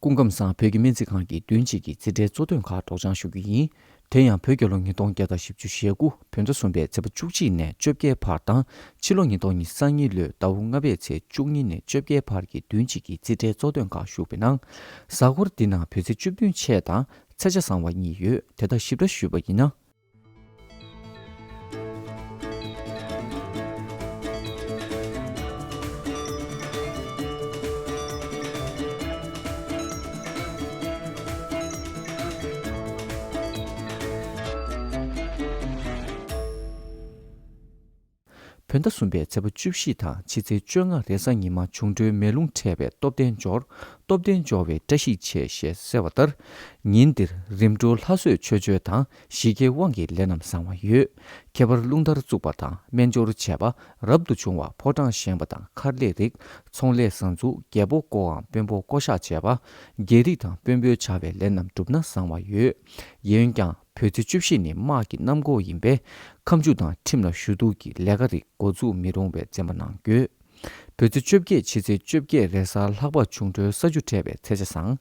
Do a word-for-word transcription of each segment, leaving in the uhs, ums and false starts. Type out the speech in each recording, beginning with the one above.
སྐུ་ཁམས་བཟང་། བོད་ཀྱི་སྨན་རྩིས་ཁང་གི་བདུན་གཅིག་གི་རྩིས་ཁྲའི་གཙོ་དོན་ཁག་སྒྲོག་སྦྱང་ཞུ་རྒྱུ་ཡིན། དེ་ཡང་བོད་རྒྱལ་ལོ་ཉིས་སྟོང་བརྒྱ་དང་བཞི་བཅུ་ཞེ་དགུ་བོད་ཟླ་གསུམ་པའི་ཚེས་པ་བཅུ་གཅིག་ནས་བཅོ་བརྒྱད་བར་དང་ཕྱི་ལོ་ཉིས་སྟོང་ཉི་ཤུ་རྩ་གཉིས་ལོའི་ཟླ་བ་ལྔ་པའི་ཚེས་བཅུ་གཉིས་ནས་བཅོ་བརྒྱད་བར་གྱི་བདུན་གཅིག་གི་རྩིས་ཁྲའི་གཙོ་དོན་ཁག་ཞུགས་པའི་ནང་། གཟའ་འཁོར་འདི་ནང་བོད་ཚེས་བཅུ་བདུན་ཆད་དང་ཚེས་ཆ་བཟང་བ་གཉིས་ཡོད། དེ་དག་ཞིབ་ཕྲ་ཞུས་པ་ཡིན་ན། བོད་ཟླ་གསུམ་པའི་ཚེས་པ་བཅུ་བཞི་དང་ཕྱི་ཚེས་བཅོ་ལྔ་རེས་གཟའ་ཉི་མ་འབྱུང་འགྲོའི་མེ་རླུང་འཕྲད་པའི་སྟོབས་ལྡན་འབྱོར། སྟོབས་ལྡན་འབྱོར་བའི་བཀྲ་ཤིས་ཆེ་ཞེས་གསལ་བ་ལྟར། ཉིན་འདིར་རིམ་གྲོ་ལྷ་གསོལ་མཆོད་བརྗོད་དང་ཞི་རྒྱས་དབང་གི་ལས་རྣམས་བཟང་བ་ཡོད། ཁྱད་པར་རླུང་ལྟར་བཙུགས་པ་དང་སྨན་སྦྱོར་བྱས་པ། རབ་ཏུ་བྱུང་བ་ཕོ་བྲང་བཞེངས་པ་དང་མཁར་ལས་རིགས། ཚོང་ལས་ཟ་འཛུགས། རྒྱལ་པོ་བསྐོ་བའམ་དཔོན་པོ་བསྐོ་གཞག་བྱས་པ། རྒྱལ་རིགས་དང་དཔོན་པོའི་བྱ་བའི་ལས་རྣམས་གྲུབ་ན་བཟང་བ་ཡོད། འོན་ཀྱང་བོད་ཚེས་བཅུ་བཞི་ནི་དམག་གི་གནམ་སྒོ་ཡིན་པས། ཁ་མཆུ་དང་ཁྲིམས་ལ་ཞུ་གཏུག་གི་ལས་ཀ་རིགས་འགོ་འཛུགས་མི་རུང་བའི་བཙན་པོ་གནང་དགོས། བོད་ཚེས་བཅོ་བརྒྱད་ཕྱི་ཚེས་བཅོ་བརྒྱད་རེས་གཟའ་ལྷག་པ་འབྱུང་འགྲོའི་ས་རྒྱུ་འཕྲད་པའི་ཚེས་ཆ་བཟང་།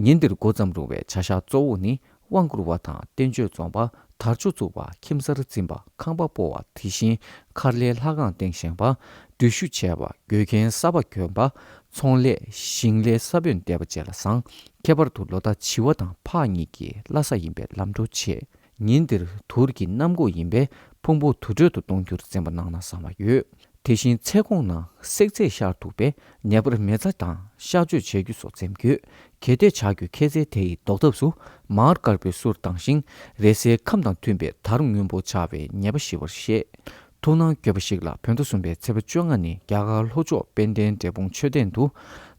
ཉིན་འདིར་འགོ་བརྩམས་རུང་བའི་བྱ་གཞག་གཙོ་བོ་ནི། དབང་བསྐུར་བ་དང་བསྟན་བཅོས་རྩོམ་པ། དར་ལྕོག་བཙུགས་པ། ཁྱིམ་གསར་འཛིན་པ། ཁང་པ་སྤོ་བ། དེ་བཞིན་མཁར་ལས་ལྷ་ཁང་སྟེང་བཞེངས་པ། འགྲུལ་བཞུད་བྱས་པ། མགོན་རྒྱལ་གསར་པ་གྱོན་པ། ཚོང་ལས། ཞིང་ལས་ས་བོན་འདེབས་པ་བཅས་ལ་བཟང་། ཁྱད་པར་དུ་ལོ་ཟླ་བྱི་བ་དང་ཕག་གཉིས་ཀྱི་བླ་གཟའ་ཡིན་པས་ལམ་འགྲོ་ཆེ། ཉིན་འདིར་དུར་གྱི་གནམ་སྒོ་ཡིན་པས་ཕུང་པོ་དུར་ཁྲོད་དུ་གཏོང་རྒྱུར་བཙན་པོ་གནང་ན་བཟང་བ་ཡོད། དེ་བཞིན་ཚེ་གོང་ན་བསྲེག་རྫས་ཤར་ཐུག་པས་ངེས་པར་མེ་བཙའ་དང་གཤག་བཅོས་བྱེད་རྒྱུ་སོགས་འཛེམ་དགོས། གལ་ཏེ་བྱ་རྒྱུ་ཁྱད་རྫས་དེ་ཡི་ལྡོག་ཐབས་སུ་མར་དཀར་པོའི་གསུར་བཏང་ཞིང་རེས་གཟའི་ཁམས་དང་མཐུན་པའི་དར་སྔོན་པོ་འཕྱར་བའི་ཉེས་པ་ཞི་བར་བཤད། ཐུགས་སྣང་དགོས་པ་ཞིག་ལ་བོད་ཟླ་གསུམ་པའི་ཚེས་པ་བཅོ་ལྔ་ནི་རྒྱ་གར་ལྷོ་ཕྱོགས་དཔལ་ལྡན་འབྲས་སྤུངས་མཆོད་རྟེན་དུ།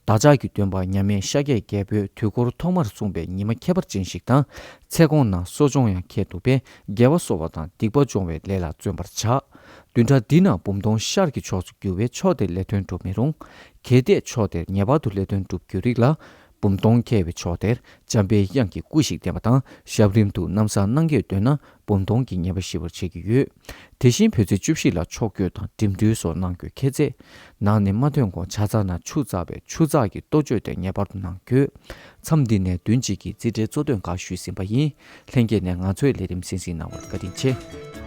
བདག་ཅག་གི་སྟོན་པ་མཉམ་མེད་ཤཱཀྱའི་རྒྱལ་པོས་དུས་འཁོར་ཐོག་མར་གསུངས་པའི་ཉི་མ་ཁྱད་པར་ཅན་ཞིག་དང་། ཚེ་གོང་ན་གསོ་སྦྱོང་ཡང་འཁེལ་འདུག་པས་དགེ་བ་གསོ་བ་དང་སྡིག་པ་སྦྱོང་བའི་ལས་ལ་བརྩོན་པར་བྱ། བདུན་ཕྲག་འདི་ན་འབུམ་སྟོང་ཤར་གྱི་ཕྱོགས་སུ་རྒྱུ་བས་ཕྱོགས་དེར་ལས་དོན་སྒྲུབ་མི་རུང་། གལ་ཏེ་ཕྱོགས་དེར་ངེས་པར་དུ་ལས་དོན་སྒྲུབ་རྒྱུ་རིགས་ལ། འབུམ་སྟོང་འཁེལ་བའི་ཕྱོགས་དེར་འཇམ་པའི་དབྱངས་ཀྱི་སྐུ་ཞིག་བསྟན་པ་དང་ཞབས་རིམ་དུ་གནམ་ས་གནང་གི་འདོད་ན་འབུམ་སྟོང་གི་ཉེས་པ་ཞི་བར་བྱེད་ཀྱི་ཡོད། དེ་བཞིན་བོད་ཚེས་བཅུ་བཞི་ལ་ཕྱོགས་བསྐྱོད་དང་འགྲིམ་འགྲུལ་སོགས་གནང་དགོས་ཁྱད་ཚད། ནང་ནས་མ་ཐོན་གོང་ཇ་ཚགས་ན་ཆུ་བཙགས་པའི་ཆུ་བཙགས་ཀྱི་ལྟོ་བཅོས་དེ་ངེས་པར་དུ་གནང་དགོས། མཚམས་འདི་ནས་བདུན་གཅིག་གི་རྩིས་ཁྲའི་གཙོ་དོན་ཁག་ཞུས་ཟིན་པ་ཡིན། ལྷན་རྒྱས་ནས་ང་ཚོའི་ལས་རིམ་གསན་གཟིགས་གནང་བར་བཀའ་དྲིན་ཆེ།